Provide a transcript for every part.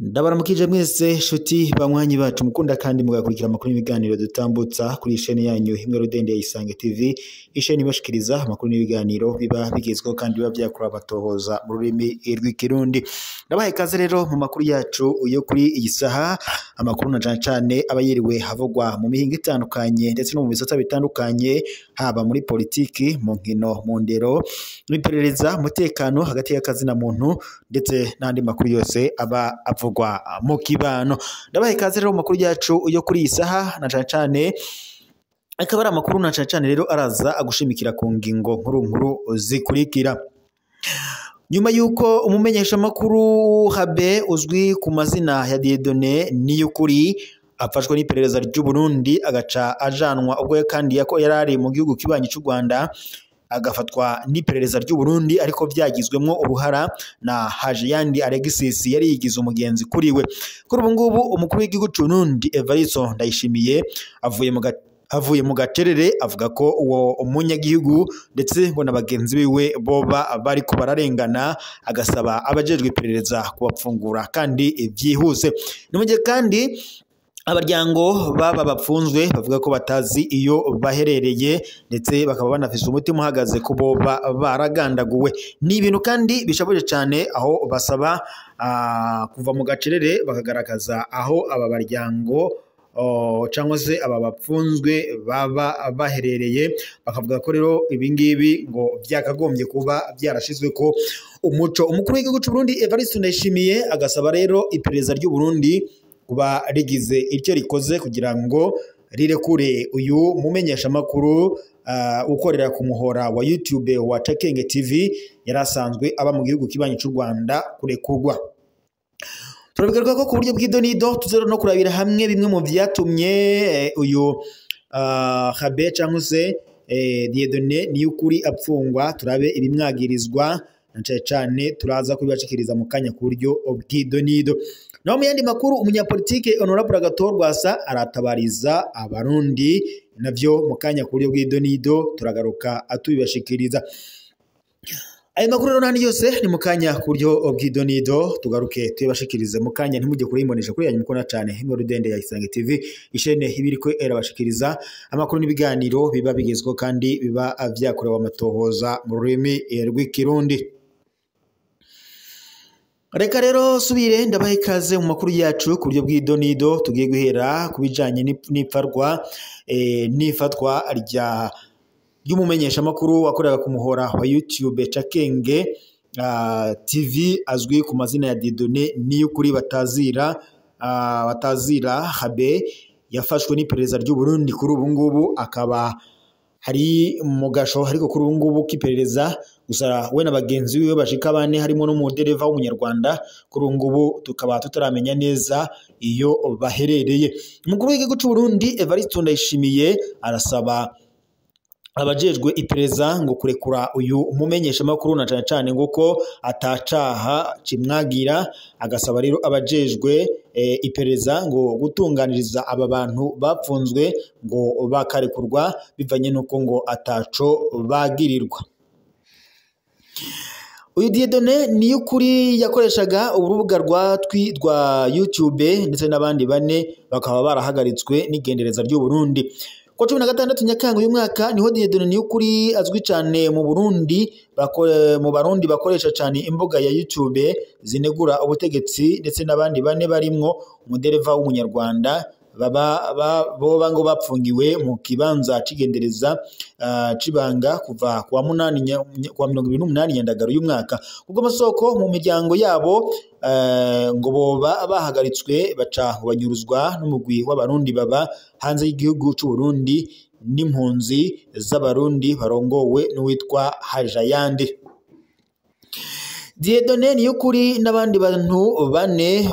Ndabaramukije mwese shuti banywanyi bacu mukunda kandi mugakurikira amakuru n'ibiganiro dutambutsa kuri isheni yanyu imwe rudende ya Isange TV, isheni ibashikiriza amakuru n'ibiganiro biba bigezweho kandi biba byakora abatohoza mu rurimi rw'ikirundi. Ndabahaye ikaze rero mu makuru yacu yo kuri iyi saha, amakuru na cane cane aba yiriwe havugwa mu mihingo itandukanye ndetse no mu bisata bitandukanye, haba muri politiki, mu nkino, mu ndero, mu iperereza, umutekano hagati y'akazi na muntu ndetse n'andi makuru yose aba avugwa mu kibano. Ndabahaye ikaze rero mu makuru yacu yo kuri iyi saha, na cane cane akaba ari amakuru na cane cane rero araza agushimikira ku ngingo nkuru nkuru zikurikira. Nyuma yuko umumenyeshamakuru Habe uzwi ku mazina ya Dieudonné Niyukuri afashwe n'iperereza ry'u Burundi agaca ajanwa ubwo kandi yako yarari mu gihugu kibanyi cy'u Rwanda, agafatwa n'iperereza ry'u Burundi ariko byagizwemwo uruhara na Hajiyandi Alexis yari yigize umugenzi kuri we. Kuri ubu ngubu umukuru w'igihugu cy'u Burundi Evariste Ndayishimiye avuye mu gacerere avuga ko uwo umunyagihugu ndetse ngo na bagenzi biwe boba bariko bararengana, agasaba abajejwe iperereza kubapfungura kandi byihuse. Ni mu gihe kandi abaryango baba bapfunzwe bavuga ko batazi iyo baherereye ndetse bakaba banafise umutima uhagaze ko boba baragandaguwe. Ni ibintu kandi bishaboje cyane, aho basaba kuva mu gacerere bakagaragaza aho aba baryango cyangwa se aba bapfunzwe baba baherereye, bakavuga ko rero ibingibi ngo byakagombye kuba byarashizwe ko umuco. Umukuru w'igihugu cy'u Burundi Evariste Ndayishimiye agasaba rero iperereza ry'u Burundi kuba rigize icyo rikoze kugira ngo rirekure uyu mumenyeshamakuru ukorera ku muhora wa YouTube wa Cakenge TV yari asanzwe aba mu gihugu kibanyi cy'u Rwanda kurekurwa. Turabigaruka ko ku buryo bw'idonido tuze no kurabira hamwe bimwe mu vyatumye uyu Habe cyangwa se Dieudonné Niyukuri apfungwa, turabe ibimwagirizwa na cane cane turaza kubibashikiriza mu kanya ku buryo bw'idonido. Naho mu yandi makuru, umunyapolitike Honorable Agathon Rwasa aratabariza abarundi, navyo mu kanya ku buryo bw'idonido turagaruka atubibashikiriza. Ayo makuru rero n'andi yose ni mu kanya ku buryo bw'idonido, tugaruke tuyabashikirize mu kanya. Ntimujye kurimbonesha kuri yanyu mukunda cane imwe rudende ya Isange TV, ishene ibiriko erabashikiriza amakuru n'ibiganiro biba bigezweho kandi biba vyakorewe amatohoza mu rurimi rw'ikirundi. Reka rero subire ndabaha ikaze mu makuru yacu ku buryo bw'idonido. Tugiye guhera ku bijanye n'ipfarwa n'ifatwa rya ry'umumenyeshamakuru wakoreraga ku muhora wa YouTube Cakenge TV azwi ku mazina ya Dieudonné Niyukuri batazira Habe, yafashwe n'iperereza ry'u Burundi. Kuri ubu ngubu akaba hari mu gasho, ariko kuri ubu ngubu k'iperereza gusa we na bagenzi biwe bashika bane harimo n'umudereva w'umunyarwanda, kuri ubu ngubu tukaba tutaramenya neza iyo baherereye. Umukuru w'igihugu cy'u Burundi Evariste Ndayishimiye arasaba abajejwe iperereza ngo kurekura uyu umumenyeshamakuru na cane cane ngo ko atacaha kimwagira, agasaba rero abajejwe iperereza ngo gutunganiriza aba bantu bapfunzwe ngo bakarekurwa bivanye nuko ngo ataco bagirirwa. Uyu Dieudonné Niyukuri yakoreshaga urubuga rwa YouTube ndetse n'abandi bane bakaba barahagaritswe n'igendereza ry'u Burundi. Ku 16 Nyakanga uyu mwaka niho Dieudonné Niyukuri azwi cyane mu Burundi mu Barundi bakoresha cyane imbuga ya YouTube zinegura ubutegetsi ndetse n'abandi bane barimwo umudereva w'umunyarwanda baba boba ngo bapfungiwe mu kibanza cigendereza cibanga kuva kuwa 8 kuwa 28 Nyandagaro y'umwaka. Ubwo amasoko mu miryango yabo ngo boba bahagaritswe baca banyuruzwa n'umugwi w'abarundi baba hanze y'igihugu c'u Burundi n'impunzi z'abarundi barongowe n'uwitwa Hajayandi. Dieudonné Niyukuri n'abandi bantu bane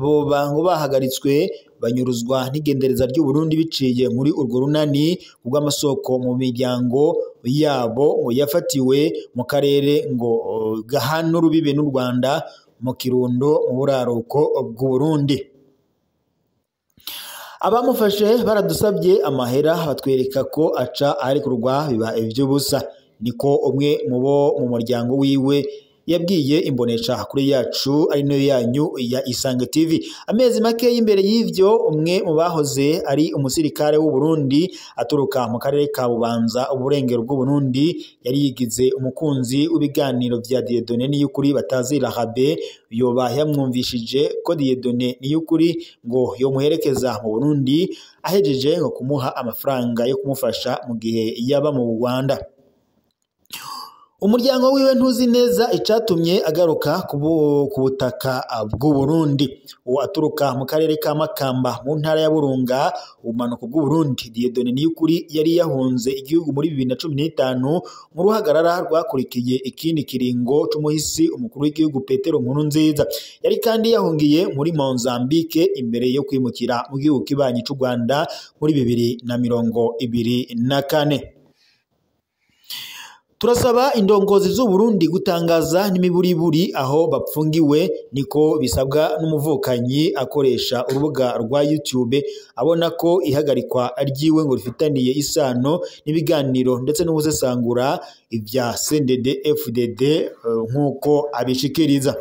boba ngo bahagaritswe banyuruzwa n'igendereza ry'u Burundi biciye muri urwo runani rw'amasoko mu miryango yabo, ngo yafatiwe mu karere ngo gahana urubibe n'u Rwanda mu Kirundo mu buraruko bw'u Burundi. Abamufashe baradusabye amahera batwereka ko aca arekurwa biba ivy'ubusa, niko umwe mu bo mu muryango wiwe yabwiye imbonesha kuri yacu ari nayo yanyu ya Isange TV. Amezi make y'imbere y'ivyo, umwe mu bahoze ari umusirikare w'u Burundi aturuka mu karere ka Bubanza uburengero bw'u Burundi yari yigize umukunzi w'ibiganiro vya Dieudonné Niyukuri batazira Habe, yoba yamwumvishije ko Dieudonné Niyukuri ngo yomuherekeza mu Burundi ahejeje ngo kumuha amafaranga yo kumufasha mu gihe yaba mu Rwanda. Umuryango wiwe ntuzi neza icatumye agaruka ku butaka bw'u Burundi. Uwo aturuka mu karere ka Makamba mu ntara ya Burunga ubumanuko bw'u Burundi. Dieudonné Niyukuri yari yahunze igihugu muri 2015 mu ruhagarara rwakurikiye ikindi kiringo c'umuhisi umukuru w'igihugu Petero Nkurunziza. Yari kandi yahungiye muri Mozambique imbere yo kwimukira mu gihugu kibanyi c'u Rwanda muri 2024. Turasaba indongozi z'u Burundi gutangaza n'imiburiburi aho bapfungiwe, niko bisabwa n'umuvukanyi akoresha urubuga rwa YouTube abona ko ihagarikwa ryiwe ngo rifitaniye isano n'ibiganiro ndetse n'ubusesangura ibya CNDD FDD nk'uko abishikiriza.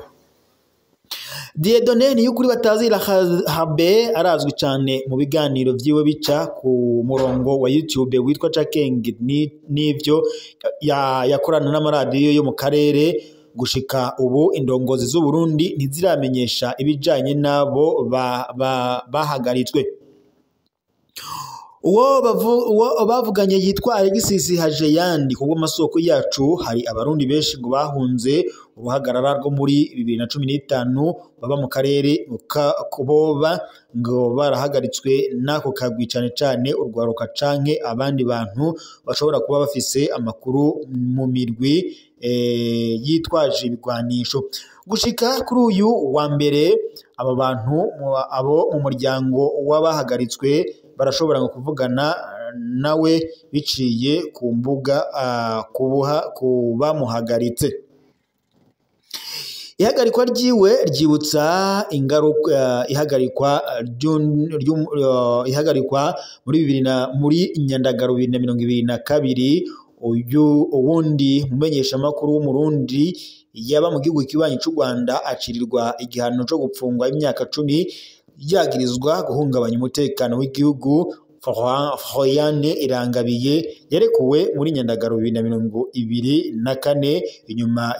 Dieudonné Niyukuri batazira Habe arazwi cyane mu biganiro vyiwe bica ku murongo wa YouTube witwa Cakenge n'ivyo yakorana n'amaradiyo yo mu karere. Gushika ubu indongozi z'u Burundi ntiziramenyesha ibijanye nabo bahagaritswe. Uwo bavuganye yitwa Alexis Hajeyandi. Kubwo amasoko yacu hari abarundi benshi ngo bahunze uruhagarara rwo muri 2015 baba mu karere kuboba ngo barahagaritswe nako kagwi, cane cane urwaruka canke abandi bantu bashobora kuba bafise amakuru mu mirwi yitwaje ibigwanisho. Gushika kuri uyu wa mbere aba bantu abo mu muryango w'abahagaritswe barashobora ngo kuvugana nawe biciye ku mbuga kubamuhagaritse. Ihagarikwa ryiwe ryibutsa ingaruka ihagarikwa muri muri Nyandagaro 2022 uyu uwundi mumenyesha makuru w'umurundi yaba mu gihugu kibanyi c'u Rwanda acirirwa igihano co gupfungwa imyaka 10 yagirizwa guhungabanya umutekano w'igihugu. Floriane Irangabiye yarekuwe muri Nyandagaro 2024 inyuma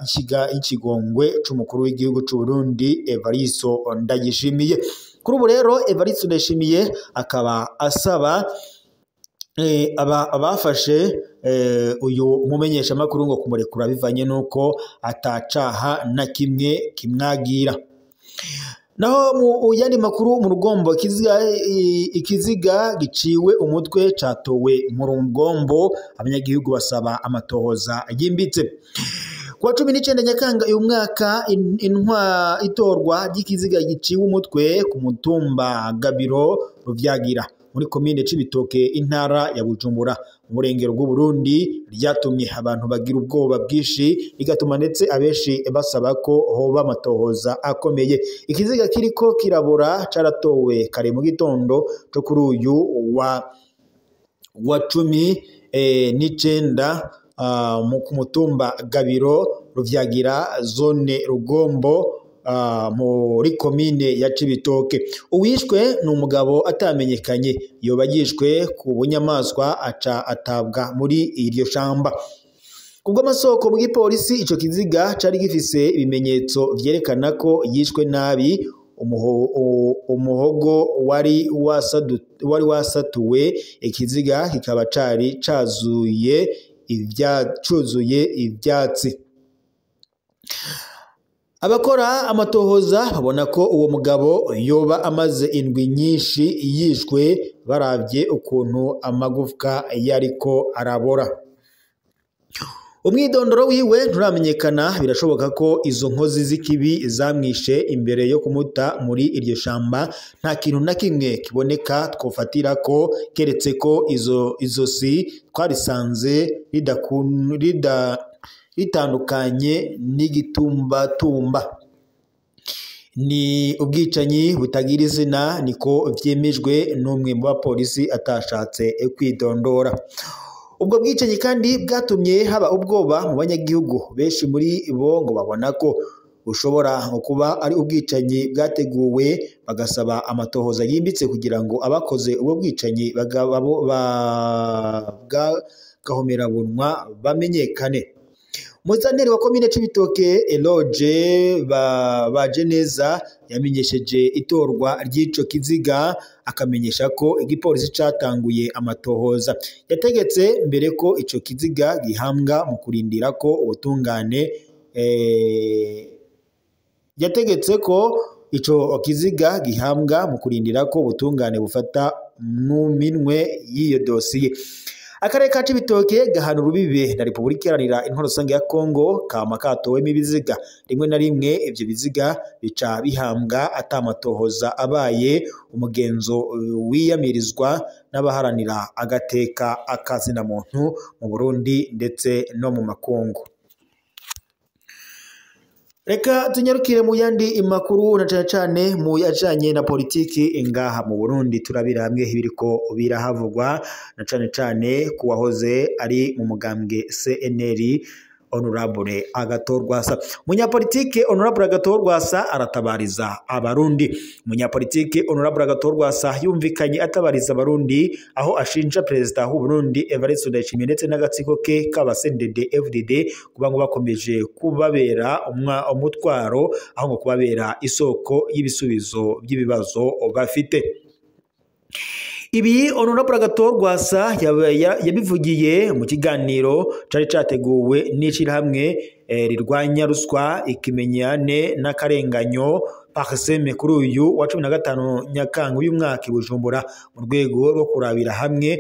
y'ikigongwe c'umukuru w'igihugu c'u Burundi Evariste Ndayishimiye. Kuri ubu rero Evariste Ndayishimiye akaba asaba abafashe uyu mumenyesha makuru ngo kumurekura bivanye nuko atacaha na kimwe kimwagira. Naho mu yandi makuru mu Rugombo ikiziga giciwe umutwe catowe mu Rugombo, abanyagihugu basaba amatohoza yimbitse. Kuwa 19 Nyakanga uyu mwaka intwa itorwa ry'ikiziga giciwe umutwe ku mutumba Gabiro Ruvyagira muri komine Cibitoke intara ya Bujumbura mu burengero bw'u Burundi ryatumye abantu bagira ubwoba bwinshi, bigatuma ndetse abenshi basaba ko hoba amatohoza akomeye. Ikiziga kiriko kirabora caratowe kare mu gitondo co kuri uyu wa 19 ku mutumba Gabiro Ruvyagira zone Rugombo muri komine ya Cibitoke. Uwishwe ni umugabo atamenyekanye, yoba yishwe ku bunyamaswa aca atabwa muri iryo shamba. Kubwo amasoko mu gipolisi ico kiziga cari gifise ibimenyetso vyerekana ko yishwe nabi. Umuhogo wari wasatuwe, ikiziga kikaba cari cuzuye ivyatsi. Abakora amatohoza babona ko uwo mugabo yoba amaze indwi nyinshi yishwe, baravye ukuntu amagufwa yariko arabora. Umwidondoro wiwe nturamenyekana, birashoboka ko izo nkozi z'ikibi zamwishe imbere yo kumuta muri iryo shamba. Nta kintu na kimwe kiboneka twofatira ko keretse ko izosi twarisanze ritandukanye n'igitumbatumba. Ni ubwicanyi butagira izina, niko vyemejwe n'umwe mu bapolisi atashatse kwidondora. Ubwo bwicanyi kandi bwatumye haba ubwoba mu banyagihugu benshi, muri bo ngo babona ko bushobora kuba ari ubwicanyi bwateguwe, bagasaba amatohoza yimbitse kugira ngo abakoze ubwo bwicanyi bw'agahomerabunwa bamenyekane. Muzanteri wa komine Cibitoke Eloge Bajeneza yamenyesheje itorwa ry'ico kiziga, akamenyesha ko igipolisi catanguye amatohoza. Yategetse mbere ko ico kiziga gihambwa mu kurindira ko ubutungane yategetse ko ico kiziga gihambwa mu kurindira ko ubutungane bufata mu minwe y'iyo dosiye. Akarere ka Cibitoke gahana urubibe na Repubulika Iharanira Intwaro Rusange ya Kongo, kama katowemo ibiziga. Rimwe na rimwe ivyo biziga bica bihambwa atamatohoza abaye, umugenzo wiyamirizwa n'abaharanira agateka akazina muntu mu Burundi ndetse no mu makungu. Reka tunyarukire mu yandi makuru, na cane cane mu yajanye na politiki ngaha mu Burundi. Turabira hamwe ibiriko birahavugwa, na cane cane ku wahoze ari mu mugambwe CNL Honorable Agathon Rwasa. Umunyapolitike Honorable Agathon Rwasa aratabariza abarundi. Umunyapolitike Honorable Agathon Rwasa yumvikanye atabariza abarundi, aho ashinja perezida w'u Burundi Evariste Ndayishimiye ndetse n'agatsiko ke k'aba CNDD FDD kuba ngo bakomeje kubabera umutwaro, aho ngo kubabera isoko y'ibisubizo by'ibibazo bafite. Ibi Honorable Agathon Rwasa yabivugiye mu kiganiro cari categuwe n'ishirahamwe rirwanya ruswa, ikimenyane n'akarenganyo Parseme kuri uyu wa 15 Nyakanga uyu mwaka i Bujumbura, mu rwego rwo kurabira hamwe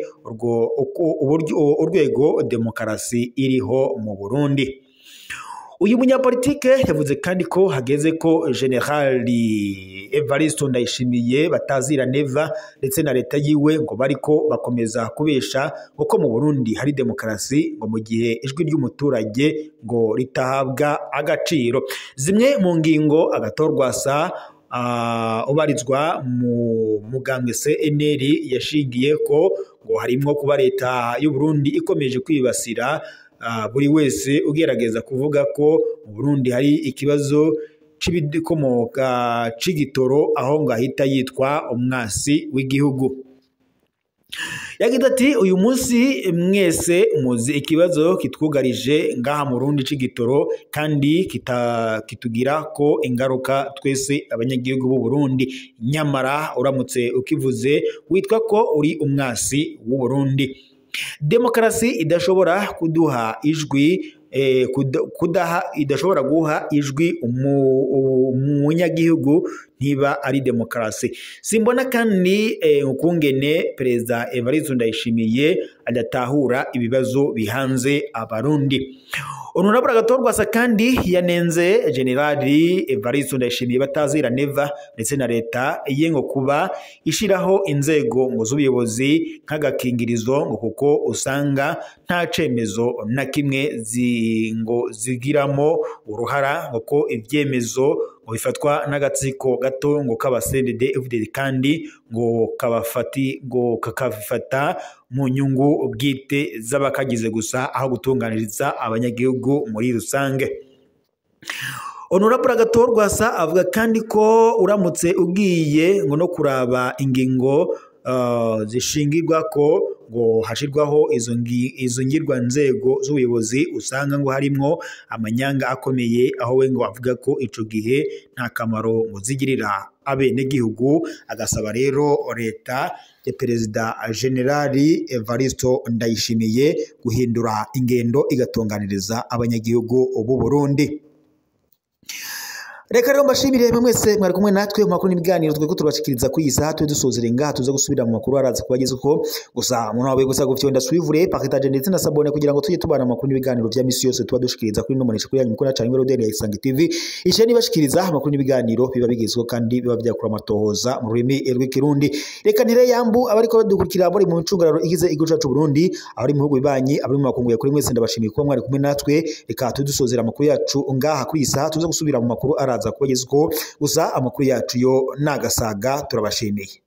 urwego demokarasi iriho mu Burundi. Uyu munyapolitike yavuze kandi ko hageze ko General Evariste Ndayishimiye batazira Neva ndetse na leta yiwe ngo bariko bakomeza kubesha kuko mu Burundi hari demokarasi, ngo mu gihe ijwi ry'umuturage ngo ritahabwa agaciro. Zimwe mu ngingo Agathon Rwasa ubarizwa mu mugambwe CNL yashingiye ko ngo harimwo kuba leta y'u Burundi ikomeje kwibasira buri wese ugerageza kuvuga ko mu Burundi hari ikibazo c'ibikomoka c'igitoro, aho ngo ahita yitwa umwasi w'igihugu. Yagize ati uyu munsi mwese muzi ikibazo kitwugarije ngaha mu Burundi c'igitoro, kandi kitugira ko ingaruka twese abanyagihugu b'u Burundi. Nyamara uramutse ukivuze witwa ko uri umwasi w'u Burundi. Demokarasi idashobora kuduha ijwi kudaha idashobora guha ijwi umunyagihugu ntiba ari demokarasi. Simbona kandi ukungene perezida Evariste Ndayishimiye adatahura ibibazo bihanze abarundi. Honorable Agathon Rwasa kandi yanenze General Evariste Ndayishimiye batazira Neva ndetse na leta ye ngo kuba ishiraho inzego ngo z'ubuyobozi nk'agakingirizo, ngo kuko usanga nta cemezo na kimwe ngo zigiramo uruhara, ngo ko ibyemezo ngo bifatwa n'agatsiko gato ngo k'aba CNDD FDD, kandi ngo kabafati ngo kakabifata mu nyungu bwite z'abakagize gusa, aho gutunganiriza abanyagihugu muri rusange. Honorable Agathon Rwasa avuga kandi ko uramutse ugiye ngo no kuraba ingingo zishingirwa ko ngo hashirwaho izo ngirwa nzego z'ubuyobozi, usanga ngo harimwo amanyanga akomeye, aho we ngo avuga ko ico gihe nta kamaro ngo zigirira abenegihugu. Agasaba rero leta ya perezida General Evariste Ndayishimiye guhindura ingendo igatunganiriza abanyagihugu b'u Burundi. Reka rero mbashimire mwese mwari kumwe natwe mu makuru n'ibiganiro tweko turabashikiriza kuri iyi saha. Tube dusozere ngaha, tuze gusubira mu makuru araza kubageza uko. Gusa umuntu wawe gusa gufyonda suivre, partage ndetse na sabone kugira ngo tujye tubana amakuru n'ibiganiro vya misi yose tuba dushikiriza kuri no kuri yanyu mukora cyane Rodeni ya Isange TV. Isheni bashikiriza amakuru n'ibiganiro biba bigezweho kandi biba byakura amatohoza mu rurimi rw'ikirundi. Reka ntire yambu abariko badukurikira muri mu ncungararo igize igihugu cacu Burundi, abari mu bihugu bibanyi, abari mu makungu ya kuri mwese, ndabashimiye kuba mwari kumwe natwe. Reka tudusozera amakuru yacu ngaha kuri iyi saha, tuze gusubira mu makuru araza. turaza kubagezwaho. Gusa amakuru yacu yo nagasaga, turabashimiye.